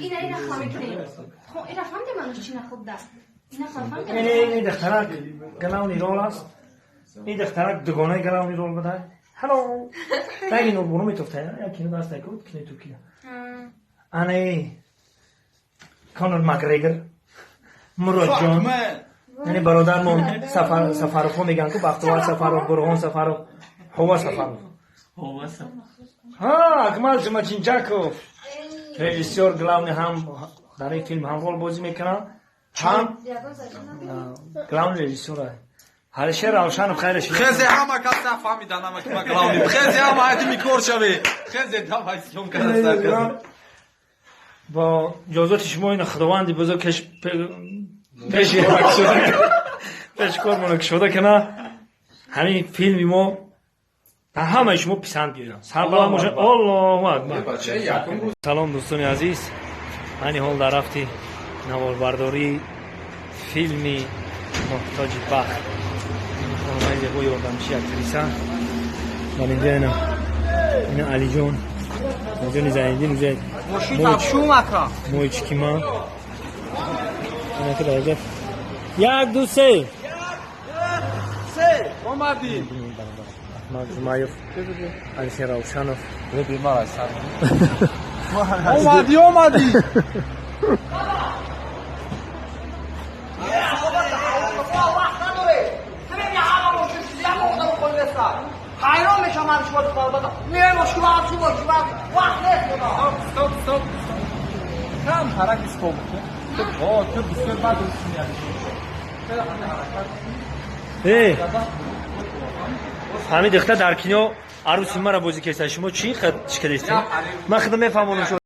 Ина ира мекунем. Хо, ира фаҳмидем, манаш чи нахӯрда. Ина фаҳмидем. Ин духтарак главный роль аст. Ин духтарак дугонаи главный роль буда. Ҳало, ранги нурбону метофта, як кино даст ку, кинои Туркия. Ана Конор Макгрегор, Муродҷон, яъне бародармон Сафаровҳо мегӯянд ку, Бахтовар Сафаров, Бурҳон Сафаров, Ҳова Сафаров. Ҳа, Акмал Ҷумачинҷаков, режиссёр главный, ҳам дар ин филм ҳам рол бозӣ мекунад, ҳам главный режиссёр. Алишер Равшанов, хайраш. Хезе, ҳама каса фаҳмидан, ҳама ки ма главный. Хезе, ҳама ҳадими кор шаве. Хезе, давай, съёмка сар. Бо иҷозати шумо, ина Худованди бузург пеши пешкормона кушода кана, ҳамин филми мо дар ҳамаи шумо писанд биёяд, сарбаланд бошед. Аллоҳу акбар. Салом, дӯстони азиз. Айни ҳол дар рафти наворбардории филми «Муҳтоҷи бахт». Хонумаи зебо, ёрдамчи актриса дар инҷа. Ина Алиҷон, Алиҷони Зайниддин уже моички ма. Ина ки дар як, ду, се. Омадӣ. Аҳмад Ҷумаев, Алишер Равшанов. Омадӣ, омадӣ. Ҳайрон мешавам, шумо шумо вақт нест. Стоп, стоп, кам ҳарак стоп. О, ту бисёр бад. Э, ҳамин духта дар кино арӯси мара бозӣ кеса. Шумо чӣ чӣ кардистед? Ман худам мефаҳмонам шумо.